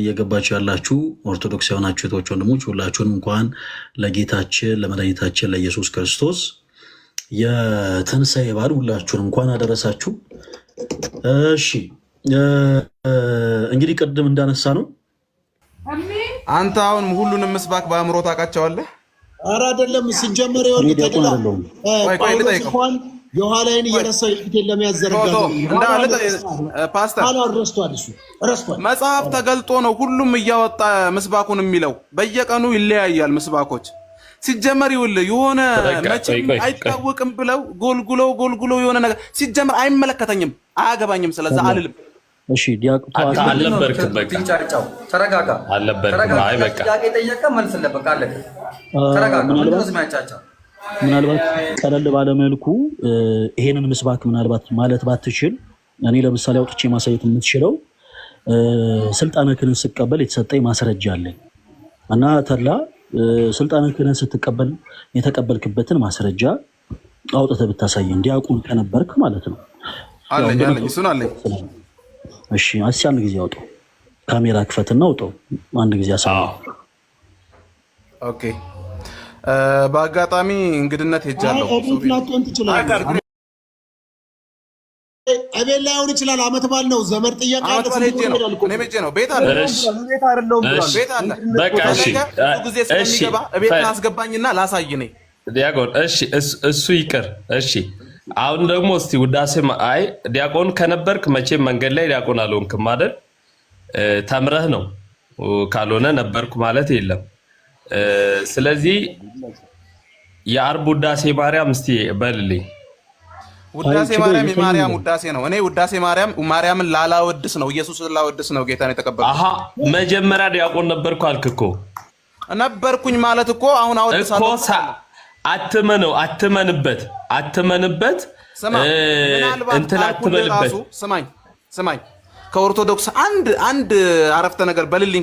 እየገባችሁ ያላችሁ ኦርቶዶክስ የሆናችሁ እህቶች ወንድሞች፣ ሁላችሁንም እንኳን ለጌታችን ለመድኃኒታችን ለኢየሱስ ክርስቶስ የትንሣኤ በዓል ሁላችሁንም እንኳን አደረሳችሁ። እሺ፣ እንግዲህ ቅድም እንዳነሳ ነው አንተ አሁን ሁሉንም ምስባክ በአእምሮ ታውቃቸዋለህ? ኧረ አይደለም። ሲጀመር እኔ ይኸውልህ ዲያቆን ተድላ አይደለሁም። ቆይ ቆይ ጳውሎስ ልጠይቀው። እንኳን የኋላዬን እየረሳው የፊቴን ለመያዝ ዘረጋ። ቶ እንዳ ፓስተር ኋላውን ረስቷል፣ እሱ ረስቷል። መጽሐፍ ተገልጦ ነው ሁሉም እያወጣ ምስባኩን የሚለው። በየቀኑ ይለያያል ምስባኮች። ሲጀመር ይውል የሆነ በቃ ቆይ መቼም ቆይ ቆይ አይታወቅም ብለው ጎልጉለው ጎልጉለው የሆነ ነገር ሲጀመር አይመለከተኝም፣ አያገባኝም፣ ስለዛ አልልም። እሺ ዲያቆን አንተ ተዋት። አልነበርክም። በቃ ትንጫጫው ተረጋጋ፣ አልነበርክም። ተረጋጋ። አይ በቃ ጥያቄ ጠየቀ፣ መልስለት። በቃ አለቀ። ተረጋጋ። ምንድን ነው ምናልባት እዚህ የሚያንጫጫው? ምናልባት ቀለል ባለመልኩ ይሄንን ምስባክ ምናልባት ማለት ባትችል፣ እኔ ለምሳሌ አውጥቼ ማሳየት የምትችለው ስልጣነ ክህነት ስቀበል የተሰጠኝ ማስረጃ አለኝ እና ተድላ ስልጣነ ክህነት ስትቀበል የተቀበልክበትን ማስረጃ አውጥተህ ብታሳየን፣ ዲያቆን ከነበርክ ማለት ነው። ያው አለኝ አለኝ፣ እንደነበርክ እሱን አለኝ። እሺ፣ እስኪ አንድ ጊዜ አውጠው፣ ካሜራ ክፈትና አውጠው፣ አንድ ጊዜ አሳየን። አዎ። Okay፣ በአጋጣሚ እንግድነት አይ ሄጃለሁ። እቤት ሱቢ ላትሆን ትችላለህ። እቤት ላይሆን ይችላል። አመት በዓል ነው። ዘመድ ጥየቃ አለ። አመት በዓል ስንት ሄጄ ነው፣ ይሄዳል እኮ። እኔም ሄጄ ነው። ቤት አለ፣ እሺ ቤት አይደለሁም ብሏል። እሺ ቤት አለ። በቃ እሺ ከፈለገ ብዙ ጊዜ እሺ ስለሚገባ እቤት አስገባኝና ላሳይ እኔ። ዲያቆን እሺ፣ እሱ ይቅር። እሺ አሁን ደግሞ እስቲ ውዳሴ አይ ዲያቆን ከነበርክ መቼም መንገድ ላይ ዲያቆን አልሆንክም አይደል? ተምረህ ነው፣ ካልሆነ ነበርኩ ማለት የለም። ስለዚህ የአርብ ውዳሴ ማርያም እስቲ በልልኝ። አይ ውዳሴ ችግር ማርያም የለም። የማርያም ውዳሴ ነው። እኔ ውዳሴ ማርያም ማርያምን ላላወድስ ነው፣ ኢየሱስን ላወድስ ነው ጌታን የተቀበልኩት። አሃ፣ መጀመሪያ ዲያቆን ነበርኩ አልክ እኮ። ነበርኩኝ ማለት እኮ አሁን እኮ አወድሳለሁ ማለት ነው። አትመነው፣ አትመንበት፣ አትመንበት፣ ስማ፣ ምናልባት እንትን ካልኩልህ አትበልበት። ራሱ ስማኝ ስማኝ፣ ከኦርቶዶክስ አንድ አንድ አረፍተ ነገር በልልኝ።